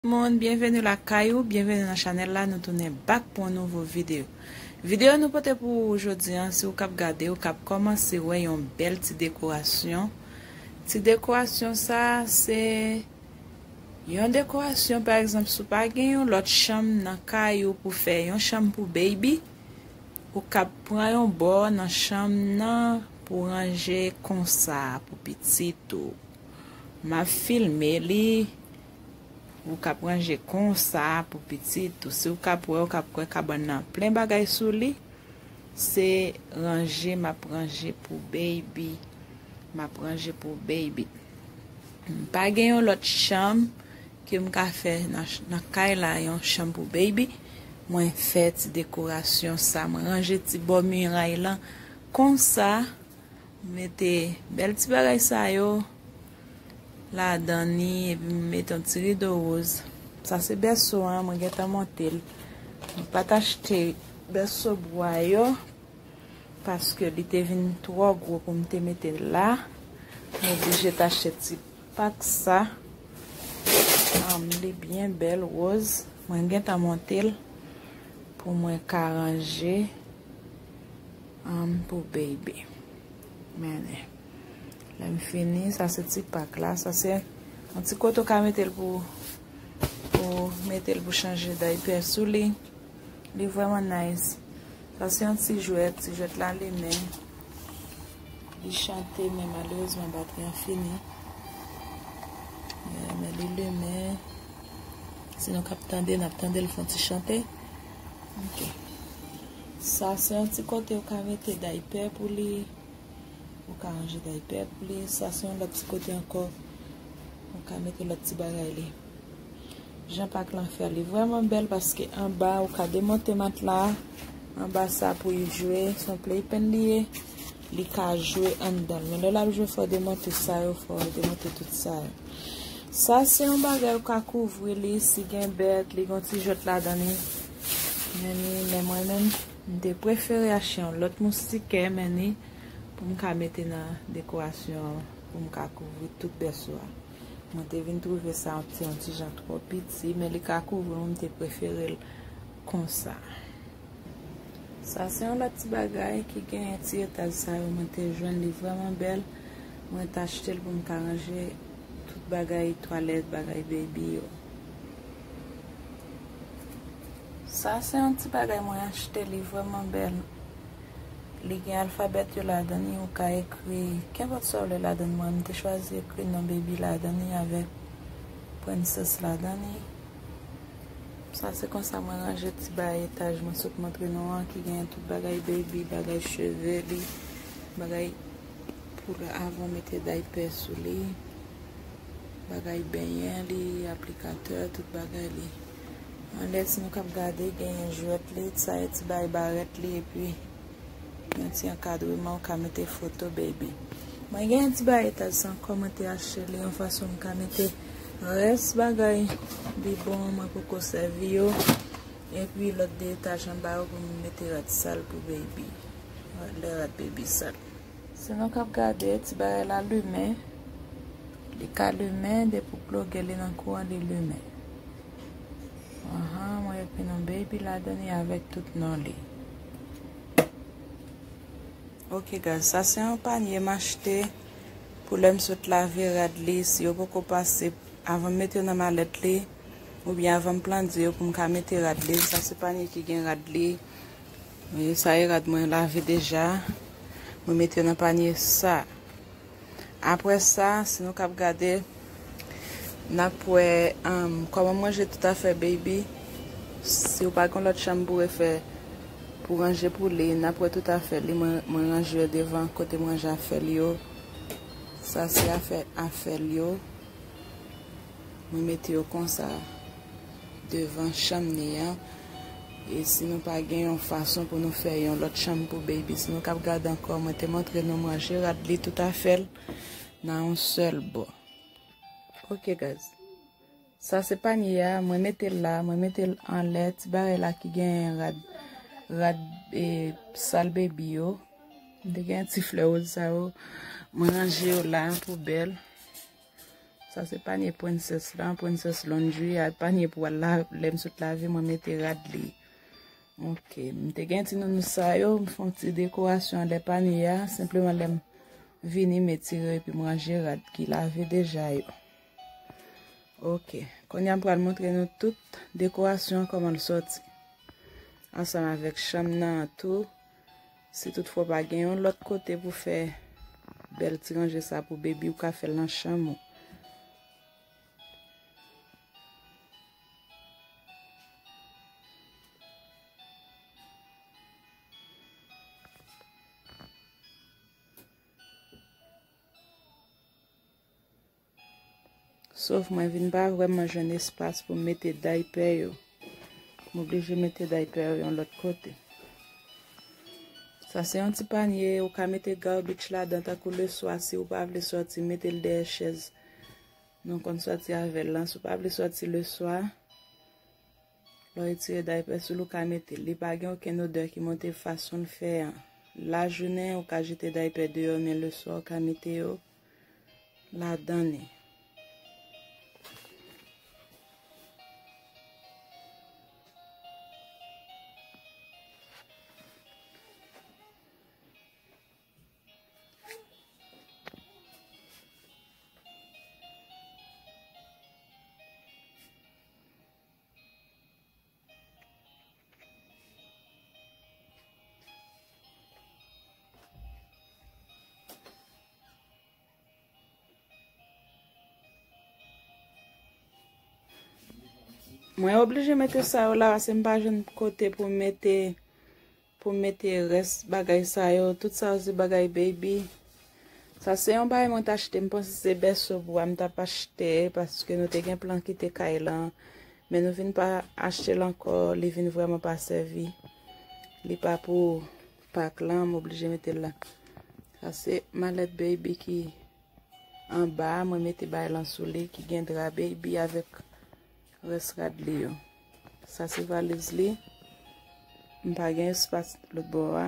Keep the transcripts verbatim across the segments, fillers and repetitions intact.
Tout moun, byenveni lakay ou, byenveni nan chanèl la, nou tounen back pou yon nouvo videyo. Videyo nou pote pou ou jodi an, si w k ap gade, ou k ap kòmanse wè yon bèl ti dekorasyon. Ti dekorasyon sa, se yon dekorasyon, pa egzanp, si w pa gen yon lòt chanm nan kay ou pou fè yon chanm pou baby, ou ka pran yon bò nan chanm nan pou ranje konsa pou pitit ou. M ap filme li, ou ka ranje konsa pou pitit ou. Si w ka wè, ou ka wè kabann nan plen bagay sou li. Se ranje m ap ranje pou baby. M ap ranje pou baby. M pa gen yon lòt chanm ke m ka fè nan, nan kay la, yon chanm pou baby. Mwen fè ti dekorasyon sa, mwen ranje ti bò miray lan konsa. M mete bèl ti bagay sa yo ladan li, epi m mete yon ti rido woz. Sa se bèso an, mwen gentan monte l. Mwen pa t achte bèso bwa yo, paske li te vin twò gwo pou m te mete l la. Mwen oblije t achte ti pak sa. Am, li byen bèl, woz. Mwen gentan monte l pou mwen ka ranje, am, pou baby. Men, lè m fini, sa se ti pak la. Sa se yon ti kote w ka mete l pou, pou mete l pou chanje daypè sou li. Li vrèman nice. Sa se yon ti jwèt, ti jwèt la limen. Li chante, men malerezman batri an fini. Men, men li limen. Si nou k ap tande, n ap tande l fè yon ti chante. Ok. Sa se yon ti kote ou ka mete daypè pou li. Ou ka ranje daypè pou li. Sa se yon lòt ti kote ankò. Ou ka mete lòt ti bagay li. Jan pak lan fè li vrèman bèl paske anba ou ka demonte matla a. Anba sa pou li jwe, se yon playpen li ye. Li ka jwe anndan l. Men lè l ap jwe, fò w demonte sa yo, fò w demonte tout sa yo. Sa se yon bagay ou ka kouvri li, si gen bèt, li gen yon ti jwèt ladan li. Men li, men mwen menm, m te prefere achte yon lòt moustikè, men li, pou m ka mete nan dekorasyon, pou m ka kouvri tout bèso a. Mwen te vin twouve sa yon ti, yon ti jan twò piti, men li ka kouvri m, m te prefere l konsa. Sa se yon lòt ti bagay ki genyen ti etaj sa yo, mwen te jwenn li vrèman bèl. Mwen t achte l pou m ka ranje tout bagay twalèt, bagay baby yo. Sa se yon ti bagay mwen achte, li vrèman bèl. Li gen alfabèt yo ladan li, ou ka ekri kenpòt sa w vle ladan li. Mwen, m te chwazi ekri non baby ladan li avèk princess ladan li. Sa se konsa mwen ranje ti bagay etaj mwen sot montre nou an, ki genyen tout bagay baby, bagay cheve li, bagay pou l avan w mete daypè sou li, bagay benyen li, aplikatè, tout bagay li. Anlè, si nou k ap gade, genyen jwèt li, sa e ti bagay barèt li, epi yon ti ankadreman ou ka mete foto baby. Mwen gen yon ti bagay etaj sa ankò, mwen te achte li yon fason m ka mete rès bagay bibwon mwen poko sèvi yo. Epi lòt de etaj anba yo pou m mete rad sal pou baby. Lè rad baby sal. Si nou k ap gade, ti bagay la limen. Li ka limen, depi w ploge li nan kouran, li limen. Anhan, mwen ekri non baby ladan li avèk tout non li. Ok, guys, sa se yon panye m achte pou lè m sot lave rad li. Si yo poko pase, avan m mete yo nan malèt li, oubyen avan m plande yo pou m ka mete rad li. Sa se panye ki gen rad li. E sa e rad mwen lave deja. Mwen mete yo nan panye sa. Apre sa, si nou k ap gade, n ap wè, um, kòman m ranje tout afè baby. Si w pa gen lòt chanm pou refè, pou ranje pou li, n ap wè tout afè li. Mwen, mwen ranje yo devan kote m ranje afè li yo. Sa se afè, afè li yo. Mwen mete yo konsa devan chanm li an. E si nou pa gen yon fason pou nou fè yon lòt chanm pou baby, si nou k ap gade ankò, mwen te montre nou m ranje rad li tout afè l nan yon sèl bò. Ok, guys. Sa se panye a, mwen mete l la, mwen mete l anlè ti bagay la ki gen rad, rad, e, sal baby yo. M te gen ti flè woz sa yo. Mwen ranje yo la pou bèl. Sa se panye Princess la, Princess Laundry, a panye pou al la, lè m sot lave, mwen mete rad li. Ok, m te gen ti nounous sa yo, m fè yon ti dekorasyon anlè panye a, senpleman lè m vini, m etire epi m ranje rad ki lave deja yo. Ok, kounye a m pral montre nou tout dekorasyon an kòman l sòti. Ansanm avèk chanm nan tou. Si toutfwa w pa gen yon lòt kote pou fè bèl ti ranje sa pou baby, ou ka fè l nan chanm ou. Sof mwen vin pa vrèman jwenn espas pou m mete daypè yo. M oblije mete daypè yo yon lòt kote. Sa se yon ti panye, ou ka mete garbage ladan tankou leswa, si ou pa vle sòti, mete l dèyè chèz. Nou konn sòti avè l lan, si ou pa vle sòti leswa, lè w retire daypè sou li, ou ka mete l. Li pa gen okenn odè ki monte fason l fè an. Lajounen, ou ka jete daypè deyò, men leswa, ou ka mete yo ladan li. Mwen oblije mete sa yo la, paske m pa jwenn kote pou m mete, pou m mete rès bagay sa yo. Tout sa yo se bagay baby. Sa se yon bagay mwen t achte, m panse se bèso pou a m t ap achte, paske nou te gen plan kite kay lan. Men nou vin pa achte l ankò, li vin vrèman pa sèvi. Li pa pou Pak lan, m oblije mete l la. Sa se malèt baby ki anba a, mwen mete bagay lan sou li, ki gen dra baby avèk rès rad li yo. Sa se valiz li. M pa gen espas lòt bò a.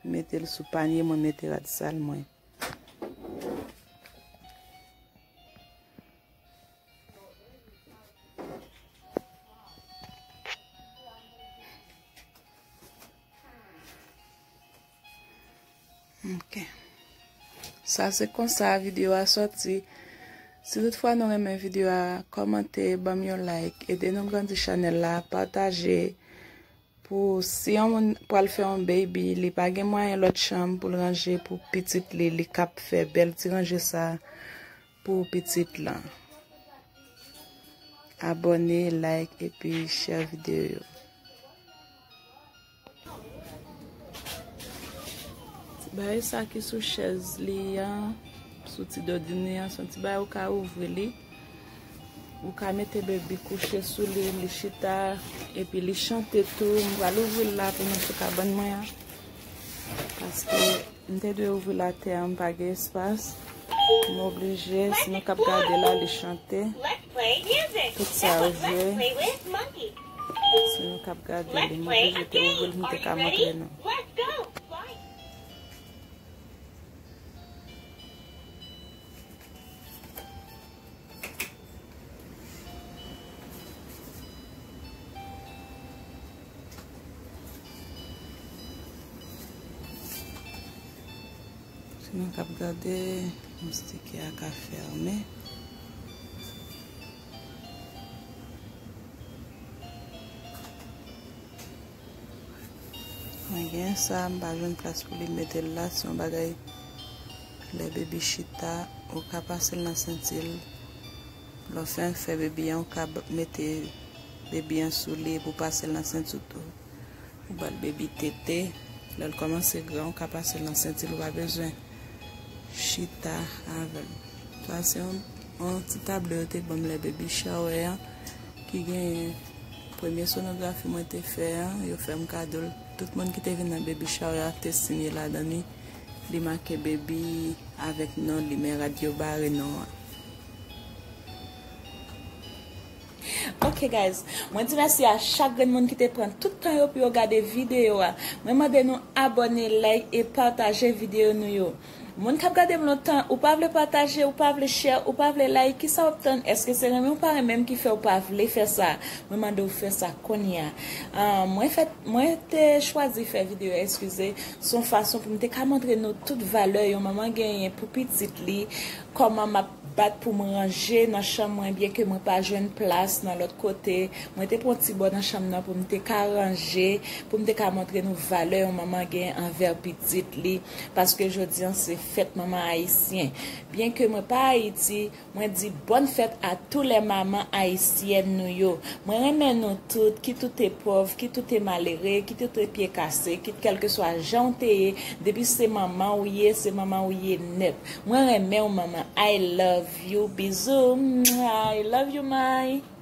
M mete l sou panye, mwen mete rad sal mwen. Ok. Sa se konsa videyo a sòti. Si toutfwa nou renmen videyo a, kòmante, ban m yon like, ede nou grandi chanèl la, pataje. Pou si yon moun pral fè yon baby, li pa gen mwayen lòt chanm pou l ranje pou pitit li, li k ap fè bèl ti ranje sa pou pitit lan. Abòne, like, epi share videyo yo. Ti bagay sa ki sou chèz li an, sou ti dodine an, se yon ti bagay ou ka ouvri li. Ou ka mete baby kouche sou li, li chita, epi li chante tou. M pral ouvri l la pou nou sou kabann mwen an. Paske m te dwe ouvri l atè an, m pa gen espas. M oblije, si nou k ap gade la, li chante. Tout sa yo jwe. Si nou k ap gade li, m oblije te ouvri l pou m te ka montre nou. Si nou k ap gade, moustike a ka fèmen. Mwen gen sa, m pa jwenn plas pou li mete l la, se yon bagay lè baby chita, ou ka pase l nan senti l. Lè w fin fè baby an, ou ka b- mete baby an sou li epi w pase l nan senti w tou. Ou ba l baby tete. Lè l kòmanse gran, ou ka pase l nan senti l, ou pa bezwen chita avè l. Sa se yon, yon ti tablo yo te ban m lè baby shower an, ki genyen premye sonografi mwen te fè an, yo fè m kado l. Tout moun ki te vin nan baby shower a te siyen ladan li. Li make baby avèk non li, men rad yo bare non an. Ok guys, mwen di mèsi a chak grenn moun ki te pran tout tan yo pou yo gade videyo a. Mwen mande nou abòne, like e pataje videyo nou yo. Moun k ap gade m lontan, ou pa vle pataje, ou pa vle share, ou pa vle like, kisa w ap tann? Èske se renmen ou pa renmen m ki fè w pa vle fè sa? Mwen mande w fè sa kounye a. Ah, mwen fè, mwen te chwazi fè videyo a, eskize, se yon fason pou m te ka montre nou tout valè yon manman genyen pou pitit li, kòman m ap bat pou m ranje nan chanm mwen, byen ke mwen pa jwenn plas nan lòt kote. Mwen te pran ti bò nan chanm nan pou m te ka ranje, pou m te ka montre nou valè yon manman gen anvè pitit li, paske jodi an se fèt manman ayisyen. Byen ke mwen pa Ayiti, mwen di bòn fèt a tou lè manman ayisyèn nou yo. Mwen renmen nou tout, kit ou te pòv, kit ou te malere, kit ou te pye kase, kit kèlkeswa jan w te ye, depi se manman ou ye, se manman ou ye nèt. Mwen renmen w manman, I love you, bizou, I love you my.